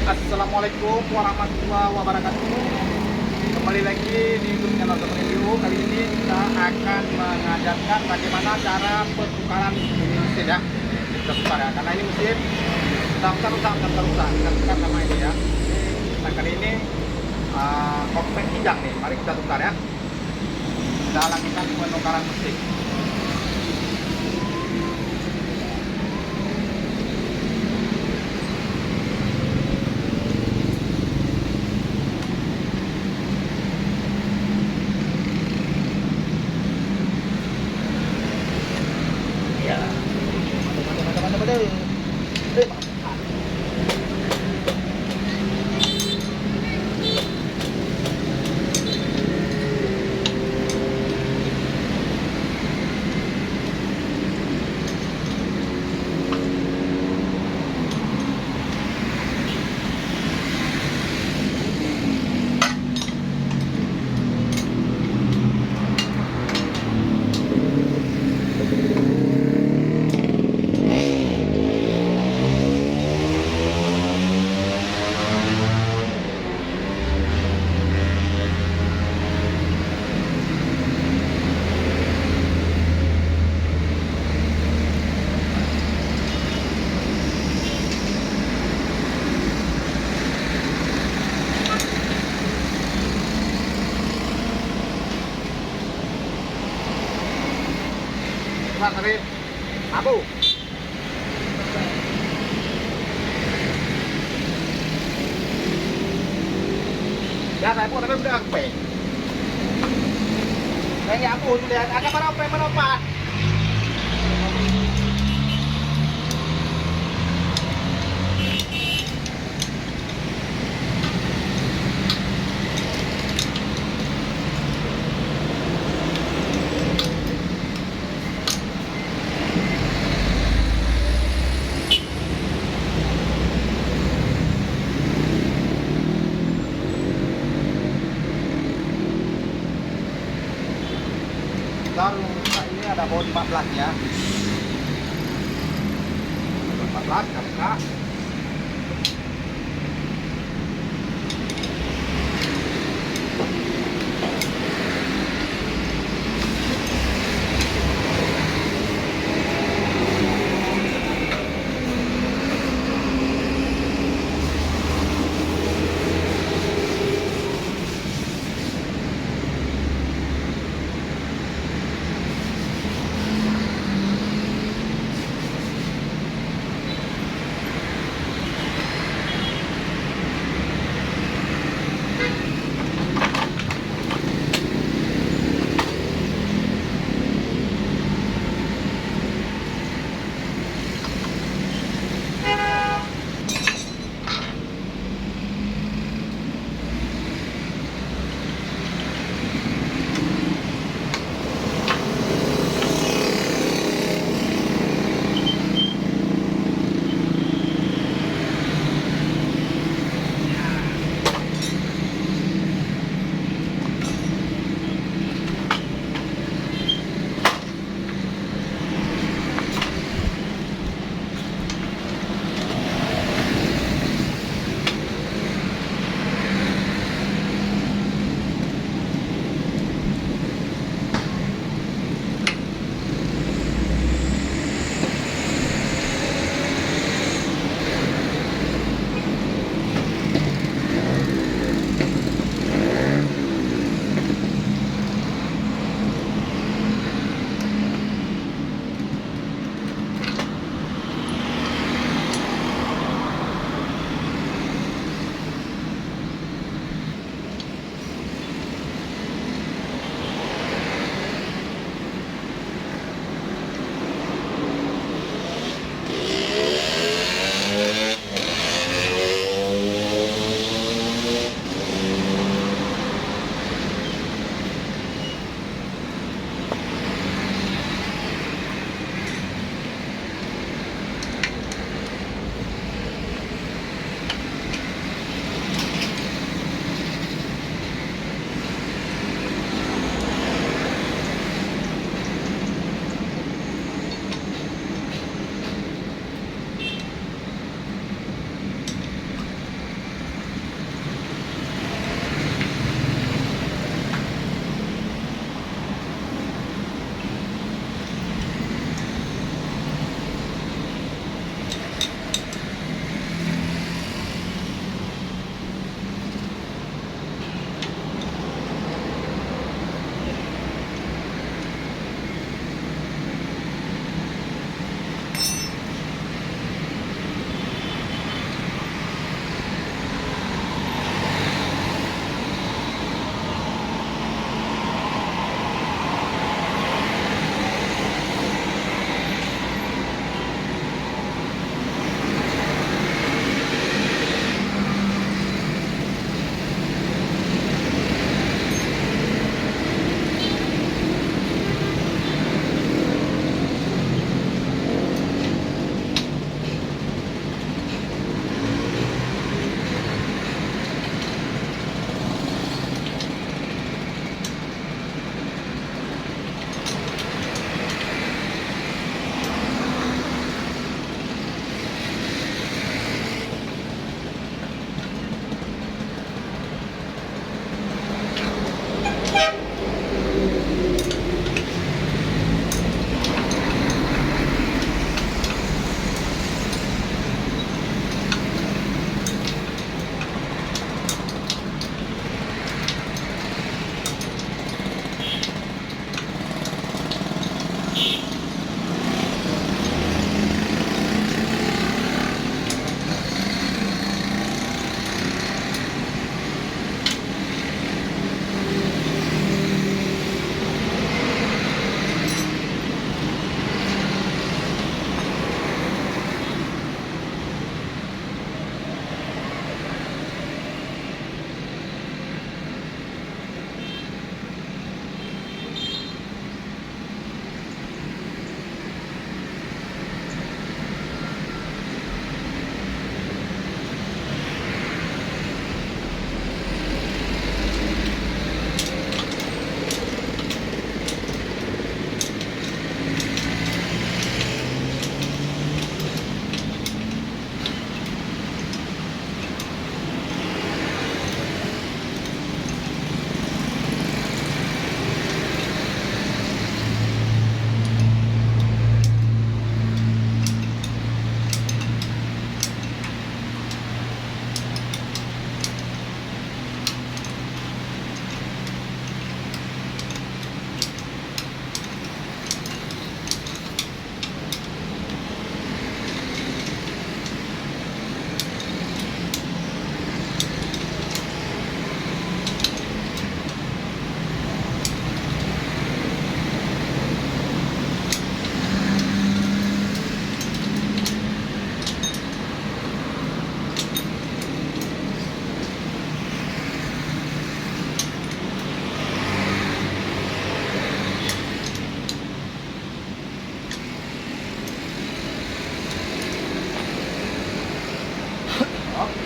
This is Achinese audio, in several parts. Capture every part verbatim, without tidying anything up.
Assalamualaikum warahmatullahi wabarakatuh. Kembali lagi di YouTube channel Teman Indo. Kali ini kita akan mengajarkan bagaimana cara pertukaran ini mesin, ya. Kita tukar, ya, karena ini mesin sudah rusak, sudah rusak, kita tukar sama ini, ya. Nah, kali ini, ah, kokpit kijang nih, mari kita tukar, ya. Dalam kita penukaran mesin. Ya. Mantap, mantap, mantap, mantap, mantap. Eh, Pak Arif, Abu. Dah, saya pun tapi udah sampai. Saya nggak Abu sudah. Ada mana sampai, mana empat? Baru buka ini ada baut empat belas ya. Empat belas kita buka.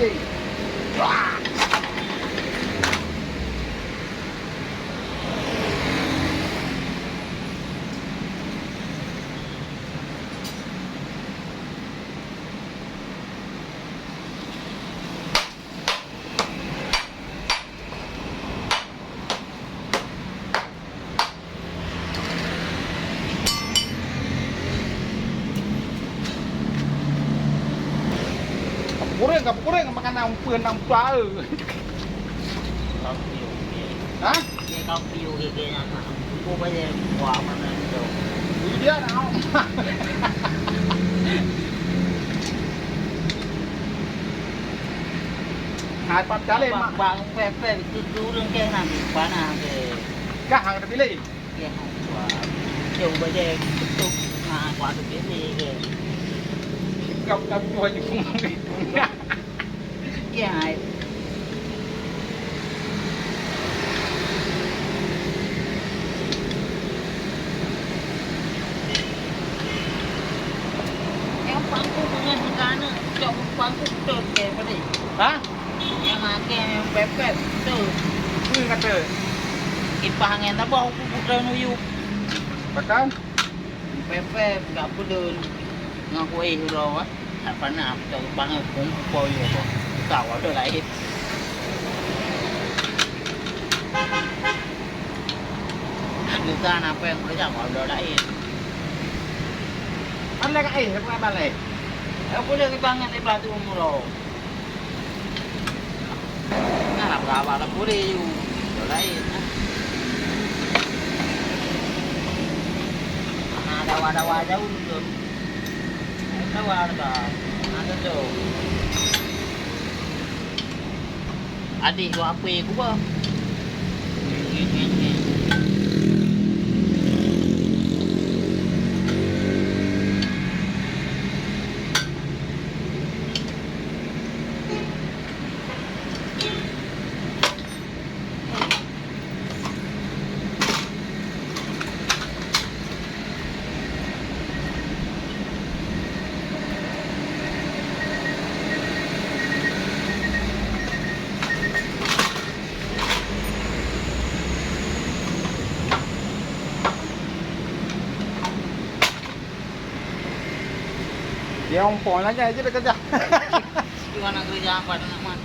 Ka peukureueng, ka peukureueng makanan umpeuan nang peuet. Kopi, kopi. Hah? Ni kopi, kopi, kopi, nyan. Ibu banyak buah mana ni tu? Iya, nah. Hai, pat kali, Mak. Bang, bang, pepet, itu turun ke nanti, panas ke. Kah hang terpilih? Iya, wah. Jauh baje, betul. Nah, aku ada pilih ke. Sikap, sikap tu aja. Kiai. Nyang pangku beungéh meukaneuk, cok pangku beutôi keu padé. Hah? Nyang maké nyang pépét beutôi. Peue kata? Kipah angén taboh ku putra nuyup. Bahkan? Pépét, gak peudeueng. Ngon kuéh uroe, ah. Hana peucok bangai phôn kupo yue boh. Ka wadoe laén. Nyoe ka na péng meureuja wadoe laén. Kan lé ka éh, bukan balai. Eh, boleh dibangat di batu umroh. Nah, berapa lah boleh yue. Wadoe laén, nah. Nah, dawa-dawa jauh tu. Kawan ka, na teudong. Adéh dua apui kuba. Dia ompong lagi aja dekat dah. Di mana kerja apa tu nak mah?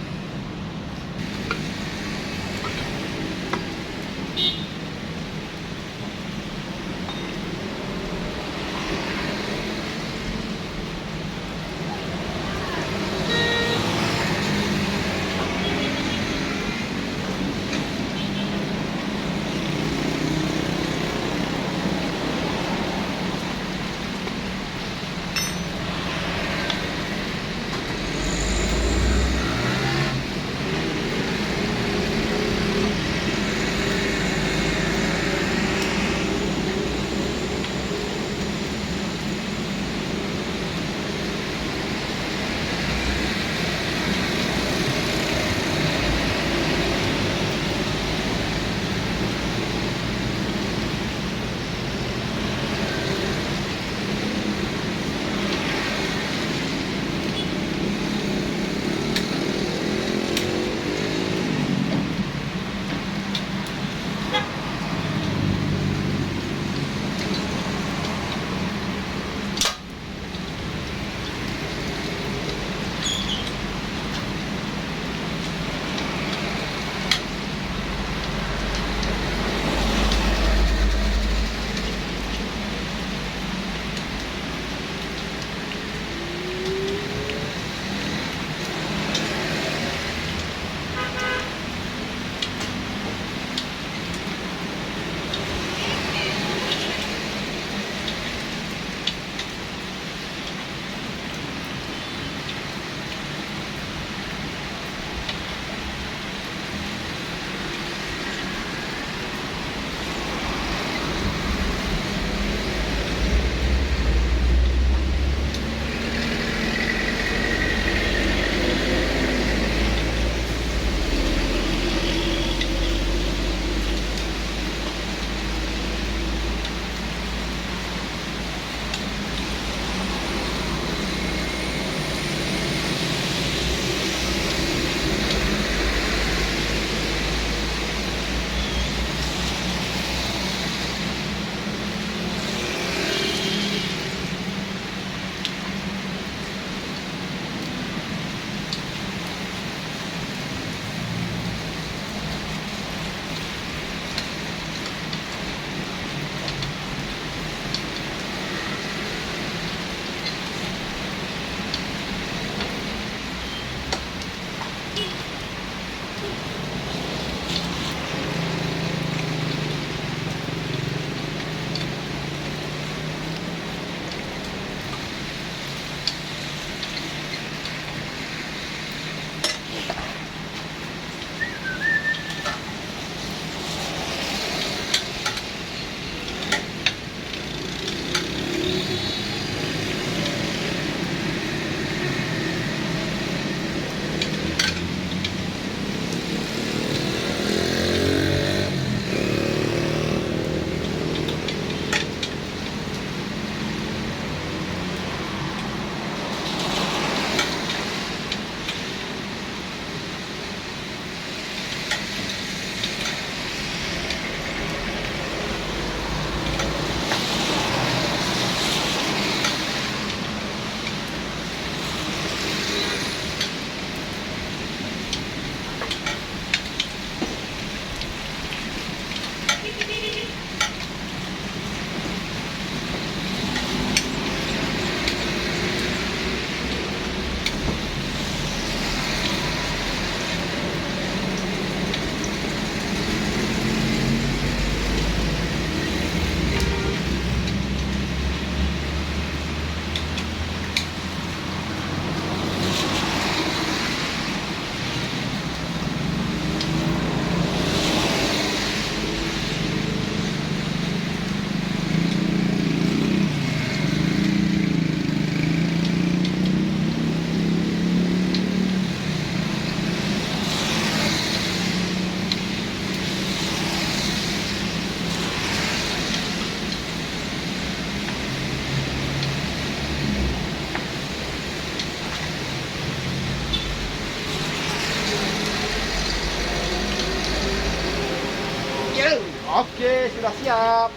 Oke, sudah siap.